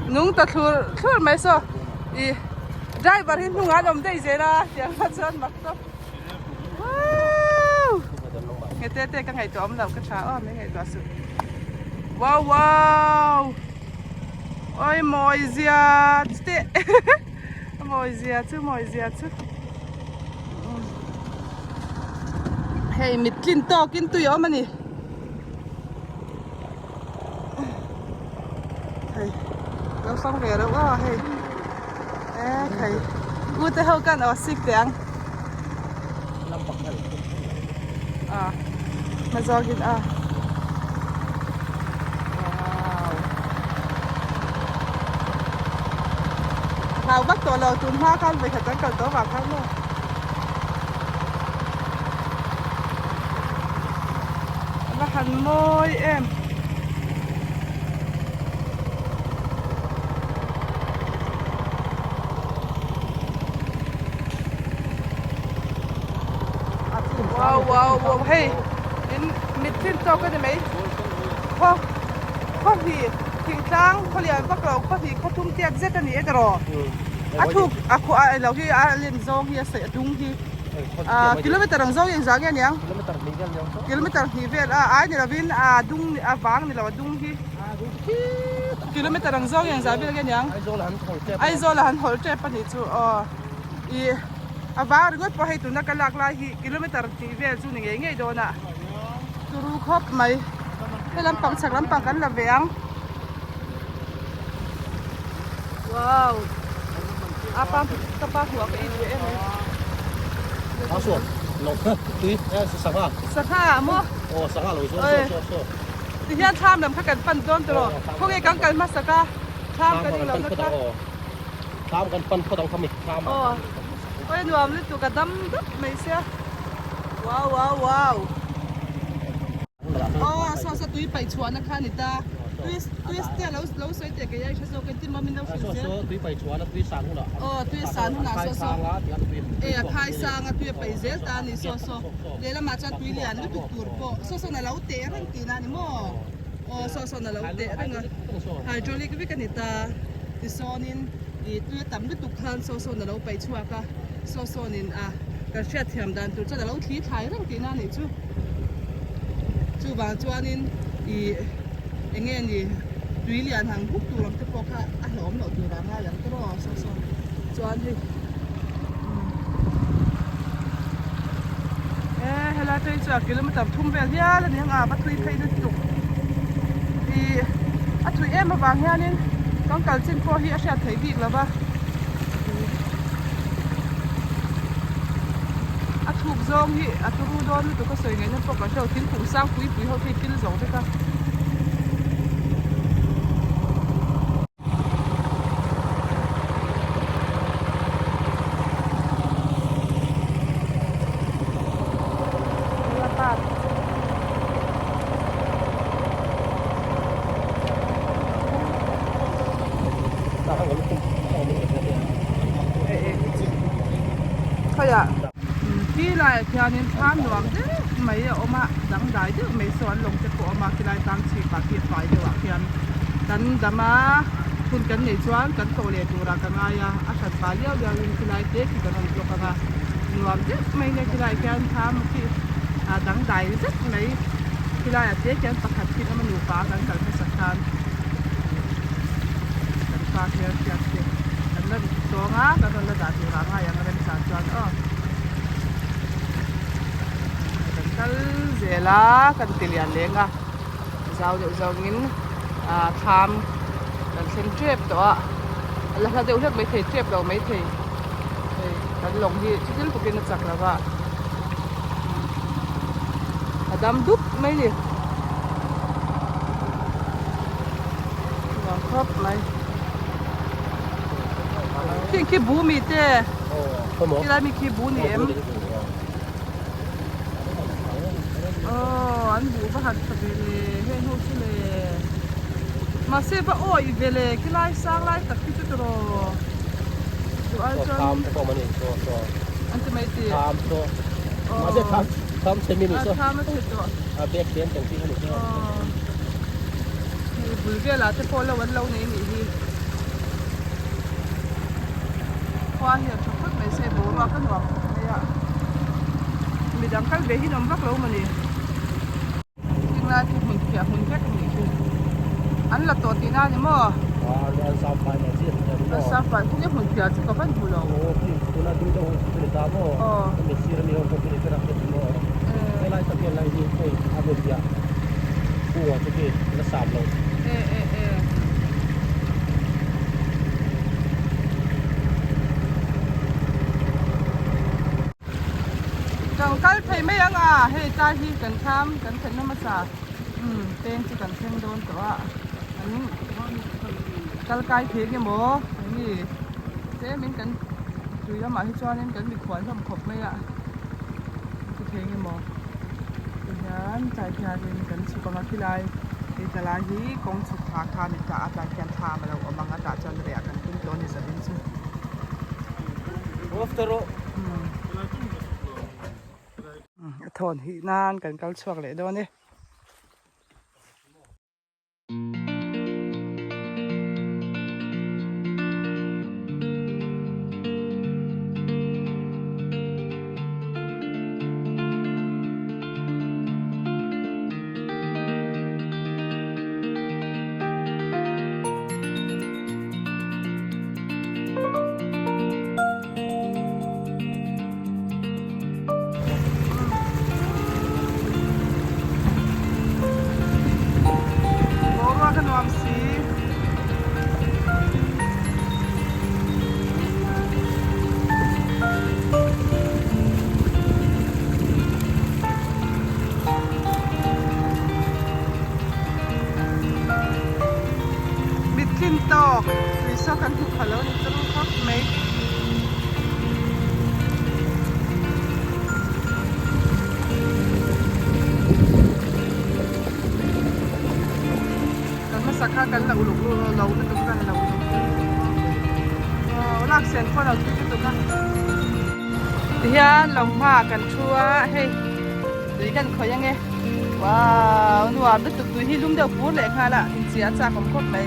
Nung ta thlur thlur mai saw ih driver hi hnungah an awm daih zel a tiang kha chuan mak tawp Woo! Nge te te ka ngaihtuah awm loh ka tha aw min ngaihtuah suh Wow wow! Oi mawi zia te mawi zia chu mawi zia chu Hei mit tlin tawkin tui a awm a ni. Hei lo fang ve reuh a hei e khai u te ho khan aw sik teh ang a hma zawkin a wow hlau vak tawh lo tun hma khan vawikhat an kal tawh vang khan maw. A va han mawi em. Wow wow wow hei in mit tlin tawk a ni mai khaw khaw hli thingtlang khaw lian vak lo khaw hli khaw thum tiat zet a ni e tiraw a thuk a khuah a ilo hi a len zawng hi a saih a dung hi. Ah kilometer ang zawng engzah nge aniang? Kilometer hnih vel niang chu. Kilometer hnih vel a ai ni lovin a dung a vang ni lo a dung hi. Kilometer ang zawng engzah vel nge aniang? Aizawl a han hawl tep. Aizawl a han hawl tep a nih chu aw. Ih a vang ringawt pawh hei tuna ka lak lai hi kilometer tih vel chu ni ngei ngei dawn a. Turu khawp mai. He lampang chhak lampang kan la ve ang. Wow apa ka pa hmuh ah ka it ve em e A suan lo tui e sangha sangha maw aw sangha lo so so so so ti hian thlam lam kha kan pan dawn tawh khawnge kan kal hmasak a thlam kan ilo na kha thlam kan pan phawt ang kha mi thlam aw oi nuam lutuk a dam dap mai sia wow wow wow Aw saw saw tui paih chhuahna kha a ni ta. Tui tui te lo lo sawi teh kei ai hre zawk engtin maw min lo hrilh zel. Saw saw tui paih chhuahna tui san hunah. Aw tui san hunah saw saw. E a khai sang a tui a paih zel ta a ni saw saw. Lehlamah chuan tui lian lutuk tur pawh saw sawn a lo teh reng tihna a ni maw. Aw saw sawn a lo teh reng a. Hydraulic vek a ni ta. Tisawnin ih tui a tam lutuk khan saw sawn a lo paih chhuak a. Saw sawnin a kan hriatthiam dan tur chuan a lo thli thlai reng tihna a nih chu. Chuvang chuanin ih eng nge ni tui lian han huk tur ang te pawh kha a hlawm loh tur ang a lang tawh aw saw saw chuan hei e helai phei chu a kilometer thum vel hial a ni ang a va thui phei lutuk ih a thui em avang hianin kan kal chin pawh hi a hriat theih bik lo va. A thuk zawng hi a turu dawn lutuk a sawi ngaihna pawh kan hrelo thingkung sang pui pui ho te hi kil zo vek a. Khaiah khi laiah khianin thlam nuam deuh mai a awm a dangdai deuh mai saw an lawng te pawh a awm a khilai tlang chhip ah khi a fai deuh ah khian kan dam a hun kan neih chuan kan tlawh leh turah ka ngai a a hran pah liau liau in khilai te khi kan rawn block ang a nuam deuh mai nia khilaiah khian thlam khi a dangdai zet mai khilaiah te khian pakhat khi emaw nupa kan kal hmasak khan kan pa hmel hriat te kan la zawng a kan rawn la dah tur ah ngai ang a remchang chuan aw kan kal zel a kan ti lian leng a zau deuh zawngin ah thlam kan thleng tep tawh a a la hla deuh hlek maithei tep lo maithei hei kan lawng hi chutin takin a chak lo va a dam dup mai ni. Nuam khawp mai. Khi khi bu mi te. Khi lai mi khi bu ni em. Oh, an bu va han tha ve le. Heng ho chu le. Mahse va awih ve le. Khi lai sang lai tak khi chu tiraw. Chu ai chuan. Tham te pawh mani chaw chaw. An ti mai ti. Tham chaw. Mahse tham tham chhe mi ni chaw. Tham a chhe tawh. A bek hian teng chi kha ni chaw. Hei bul velah te pawh lo an lo nei nih hi. Khua hi a tha phawt mai se boruak a nuam khawp mai a, midang kal ve hi an awm vak lo mawni. Thing lai khi hmun phiah hmun vek a nih khi. An la tawh tihna a ni maw? An sam fai mai chiah tihna a ni maw? An sam fai kung e hmun phiah chu ka van hmu lo. Aw khi tuna ding deuh ho khi ni ta maw? Aw. Hemi sir ami ho pawh khi ni te rak te ni maw? Helai tak hian lai hi hei a hmun phiah kungah chu khi la sam lo. E e e. Kan kal thei mai ang a, hei tlai hi kan thlam kan thlenna hmasa umm peng chu kan thleng dawn tawh a, an kal kai thei nge maw eng nge tlemin kan tui lamah hi chuanin kan mikhual hlawm khawp mai a, chu thei nge maw tihian tlai khianin kan chhuk ang a khilai hei tla lai hi kawng chhuk thla kha a ni ta a tlai khian thlam a lo awm ang a tah chuan reh ah kan tum tawh a ni zanin chu. A thawn hih nan kan kal chhuak leh dawn e. Boruak a nuam si. Mittlin tawk tui saw kan hmu kha lo ni turu khawp mai. Kan hmasa kha kan la uluk lo lutuk kan la uluk aw lak sen pawh lo tui lutuk a. Tihian lo hmaah kan thu a hei tui kan khawih ange wow nuam lutuk tui hi lum deuh pur leh nghal a inchia a chak awm khawp mai.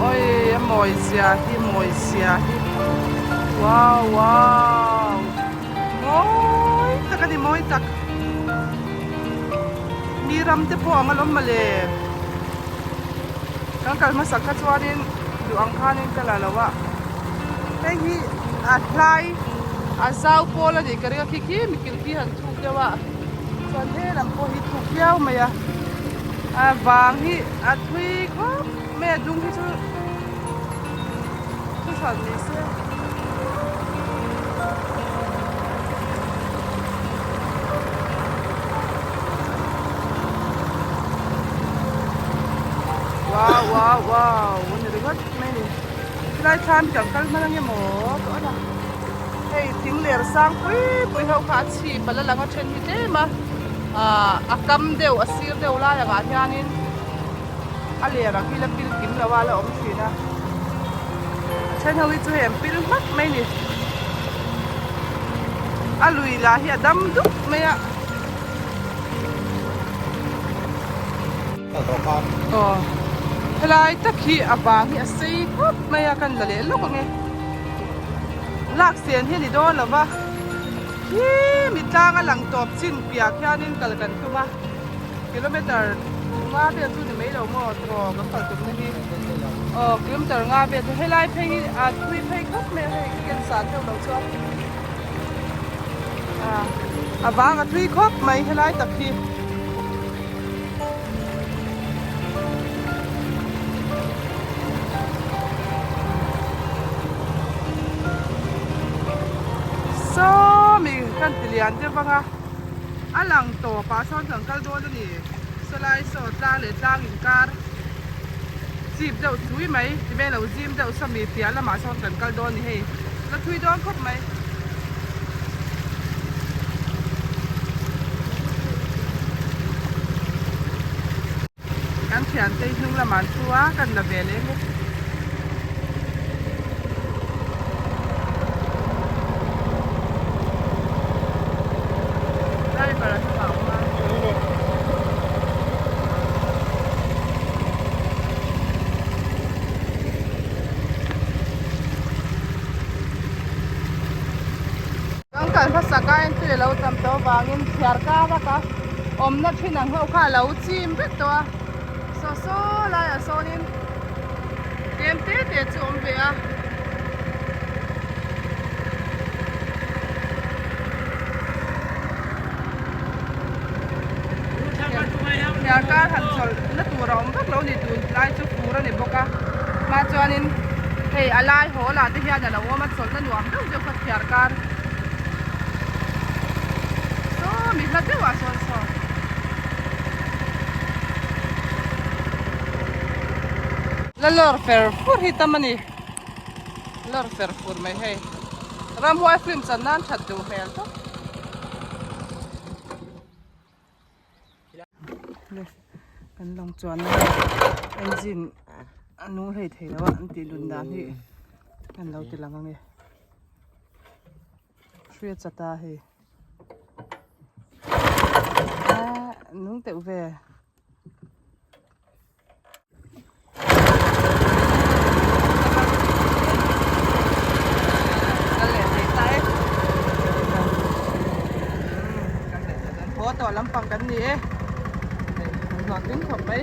Oi a mawi zia hi mawi zia hi wow wow mawi tak a ni mawi tak mi ram te pawh ang alawm mawle kan kal hmasak kha chuanin duh ang khanin ka la lo a hei hi a hlai a zau pawl a nih ka ring a khi khi mikil khi han thuk deuh a chuan he lam pawh hi thuk viau mai a a vang hi a thui khawp mai a dung hi chu thu hran ni se. Wow wow wow a ni ringawt mai a ni chulai thlam hi kan kal hman ange maw tawh a la hei thing ler sang pui pui ho kha a chhip a la lang a then hi tlem a ah a kam deuh a sir deuh lai angah hianin a ler ang hi la pil kim lo a la awm thin a a then ho hi chu hei an pil hmak mai a ni a lui lah hi a dam dup mai a. Aw helai tak hi a vang hi a sei khawp mai a kan la leh lawk ang e lak sen hi a ni dawn lo va khi mi tlang a lang tawp chin piah khianin kal kan tum a kilometer nga vel chu ni mai lo maw tiraw kan kal tumna hi aw kilometer nga vel chu helai phei hi a thui phei khawp mai a hei ken san deuh loh chuan a vang a thui khawp mai helai tak hi. Sawmi kan ti lian deuh vang a a lang tawp ah sawn kan kal dawn a ni sawlai saw tlang leh tlang inkar chip deuh thui mai ti vel lo zim deuh sawmi piah lamah sawn kan kal dawn a ni hei la thui dawn khawp mai. Kan thiante hi hnung lamah an thu a kan la ve leh nge. Driver a hnungah a awm a. lan hmasak aiin tui a lo tam tawh avangin chhiar kar a ka awmna thin ang ho kha a lo chim vek tawh a saw saw laiah sawnin tlem te te chu a awm ve a. Chhiar kar han chawlh na tur a awm vak lo ni tun lai chu fur a ni bawk a hma chuanin hei a lai haw lah te hian a lo awm a chawlhna nuam deuh deuh kha chhiar kar saw mi hla deuh ah sawn saw. La lawr fer fur hi tam a ni lawr fer fur mai hei ramhuai film chan nan that duh hmel tawp. Kan lawng chuan engine a nung hlei thei lo a an tih dun dan hi an lo ti lang ange hria chata hei ah nung teuh ve. Haw tawh lampang kan ni e hlawh tling khawp mai.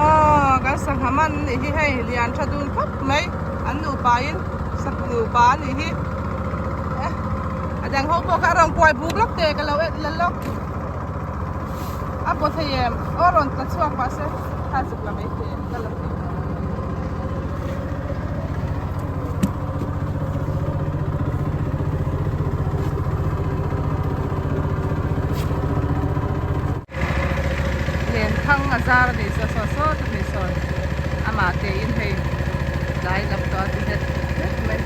Aw kan sangha man nih hi hei lian tha dun khawp mai an nupa in sangha nupa a nih hi eh a dang ho pawh kha a rawn kuai buk lawk teh ka lo en la lawk a paw thei em aw rawn tla chhuak mahse kha zuk la mai thei em ka la thei Len thang a zar a ni saw saw saw ta hei sawn amah te in hei tlai lam tawh a ti het het mai.